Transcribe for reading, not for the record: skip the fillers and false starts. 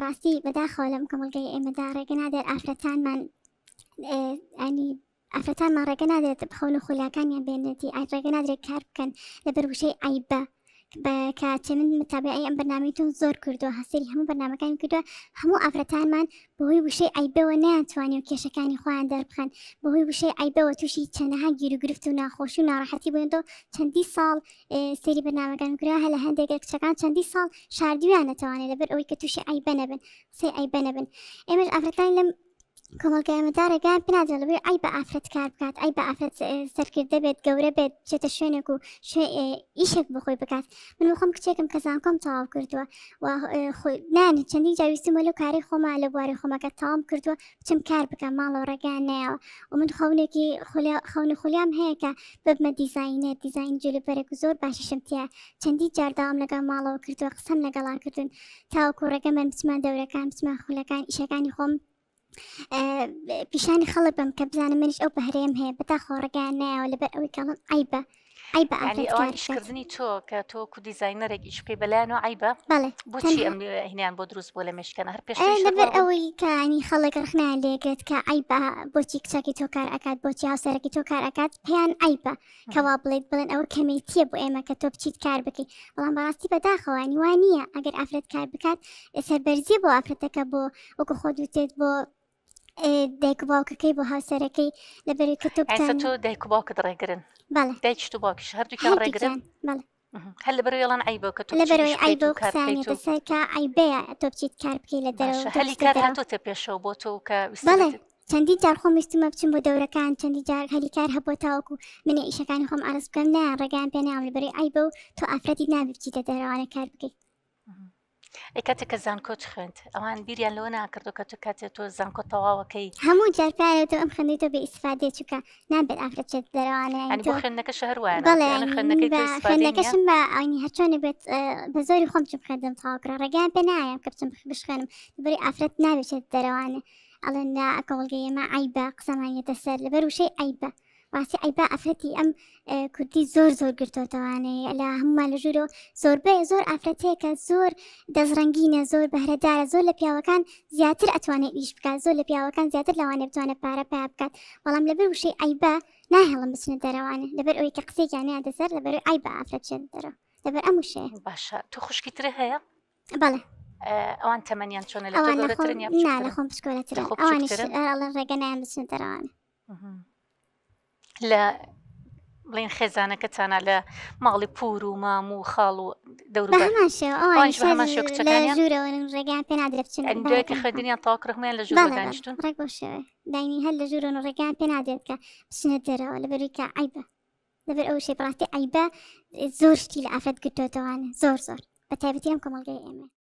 بەڕاستی بەداخەوە لەم کۆمەڵگەی ئێمەدا ڕێگە نادرێت ئافرەتانمان ئەنی ئافرەتانمان ڕێگە نادرێت خەون و خولیاکانیان بێنێتی ئای ڕێگە نادرێت کار بکەن لەبەر وشەی عیبە کە چێ من متابعی ئەم بەرنامەی تۆم زۆر کردووە هەسەری هەموو بەرنامەکانی کردووە هەموو ئافرەتانمان بەهۆی وشەی عیبەوە نەیانتوانی و کێشەکانی خۆیان دەربخەن بەهۆی وشەی عیبەوە تووشی چەندەها گیروگرفت و ناخۆشی و ناڕەحەتی بووینەوە چەندی ساڵ سەیری بەرنامەکان کرا هە لە هەندێک لە کچەکان چەندی ساڵ شاردویانەتەوانێ لەبەر ئەوەی کە تووشی عیبە نەبن قسەی عیبە نەبن ئێمەش ئافرەتان لەم کۆمەڵگای ئێمەدا ڕێگایان پێنادرێت لەبەر عیبە ئافرەت کار بکات عیبە ئافرەت سەرکردە بێت گەورە بێت بچێتە شوێنێک و ئیشێک بۆ خۆی بکات من خۆم کچێکم کە زانکۆم تەواو کردووە و نان چەندین جار ویستمە لەو کاری خۆما لە بواری خۆمەکە تەواوم کردووە بچم کار بکەم ماڵەوە ڕێگایان نایەوە و من خەونێکی خەون و خولیام هەیە کە ببمە دیزاینەر دیزاین جلوبەرگ زۆر باشیشم تیا چەندی جار داوام لەگەڵ ماڵەوە کردووە قسەم لەگەڵا کردوون تاوەکو ڕێگەم بچمە دەورەکان بچمە خولەکان ئیشەکانی خۆم پیشانی خەڵک بم کە بزانم منیش ئەو بەهرەیەم هەیە بەداخەوە ڕێگەیان نایەوە لەبەر ئەوەی کەڵم عیبە عیبە یعنی ئافرەت ئەوان کار بکات ئیشکردنی تۆ کە تۆ وەکو دیزاینەرێک ئیش بکەی بەلایانەوە عەیبە بەڵێ بۆچی تەنها ئەم هینیان بۆ دروست بووە لە مێشکیانە هەر پێشتریش هەر لەبەر وا بوون ئەوەی کە ینی خەڵک ڕخنیان لێگرت کە عیبە بۆچی کچەکەی تۆ کار ئەکات بۆچی هاوسەرەکەی تۆ کار ئەکات پێیان عیبە کەوا بڵێت بڵێن ئەوە کەمێتیە بۆ ئێمە کە تۆ بچیت کار بکەیت بەڵام بەڕاستی بەداخەوە ینی وا نییە ئەگەر ئافرەت کار بکات سەربەرزیە بۆ ئافرەتەکە بۆ وەکو خۆت وتت بۆ دایک و باوکەکەی بۆ هاوسەرەکەی لەبەروی کە تۆ ئایسە بتان تۆ دایک و باوکت ڕێگرن بەڵێ دایکیشت و باوکیش هەردووکیان ڕێگرن هەردووکیان بەڵێ هەر لەبەرەوەی ئەڵێن عەیبە کە تۆ بچی ئیش لەبەرەوەی بکەیت عەیبە و و کار قسەیان بکەیت و یەتە سەر کە عەیبەیە تۆ بچیت کار بکەی لە دەرەوە باشە تۆ هەلی بچیتە کار دەرەوە هاتۆتە پێشەوە بۆ تۆ و کە بەڵێ ویستبێتت چەندین جار خۆم ویستومە بچم بۆ دەورەکان چەندین جار هەلی کار هەبووە تاوەکو منێ ئیشەکانی خۆم عەرز بکەم نایان ڕێگایان پێ ناوم لەبەرەی عەیبە و تۆ ئافرەتیت نابێ بچیتە دەرەوانە کار بکەیت ئەی کاتێک کە زانکۆت خوێند ئەوان بیریان لەوە ناکردو کە تۆ کاتێ تۆ زانکۆ تەواوەکەی هەموو جار پێیان وتم ئەم خوێندنەی تۆ بێ ئیستفادەیە چونکە نابێت ئافرەت بچێتە دەرەوانە یانی یانی بۆ تۆ خوێندنەکەش هەر وایە بەڵێ ناوتە یانی یانی من خوێندنەکەی بە تۆ ئیستفادەی نییە خوێندنەکەشم بە ئاینی هەرچۆنێک بێت بە زۆری خۆم چم خوێندم تەواو کرا ڕێگەیان پێ نایەم کە بچم بشخوێنم لەبەری ئافرەت نابێت بچێتە دەرەوانە ئەڵێن نا کۆمەڵگەی ئێمە عەیبە قسەمان یەتە سەر لەبەر وشەی عەیبە ڕاستی عەیبە ئافرەتی ئەم کوردی زۆر زۆر گرتۆتەوانێ لە هەمومان لە ژوورەوە زۆربەی زۆر ئافرەتەیە زۆر دەستڕەنگینە زۆر بەهرەدارە زۆر لە پیاوەکان زیاتر ئەتوانێت ئیش بکات زۆر لە پیاوەکان زیاتر لەوانێ بتوانێت پارە پیا بکات بەڵام لەبەر وشەی عەیبە ناهێڵم بچنە دەرەوانێ لەبەر ئەوەی کە قسەیەکیان نایەتە سەر لەبەر عەیبە ئافرەت بچێتە دەرەوە لەبەر ئەم وشەیە باشە تۆ خوشکی ترە هەیە بەڵێ ئەوان تەمەنیان چۆنە لە تۆ ئەوان لە خۆم گەورەترن یا نا لە بچووکترن خۆم لە بچکۆلەترن خۆ ئەوانیش بچووکترن ئەڵێن ڕێگە نایەن بچنە دەرەوانێ لە بڵین خێزانەکەتانە لە ماڵی پور و مام و خاڵ و بە دەوروبەر هەمان شێوە ئەوانیش ئەوانیش بە هەر هەمان شێوە لە کچەکانیان ژوورەوەن ڕێگەیان پێ نادرێت بچن یعنی دوای کە بارەکان خوێندنیان تەواو کرد هەموویان لە ژوورەوە بەڵێ بەڵێ دانیشتوون ڕێک بەو شێوەیە داینی هەر لە ژوورەوەن و ڕێگەیان پێ نادرێت کە بچنە دەرەوە لەبەروی کە عەیبە لەبەر ئەو شەی بەڕاستی عەیبە زۆر شتی لە ئافرەت گرتۆتەوانە زۆر زۆر بە تایبەتی ئەم کۆمەڵگەی ئێمە.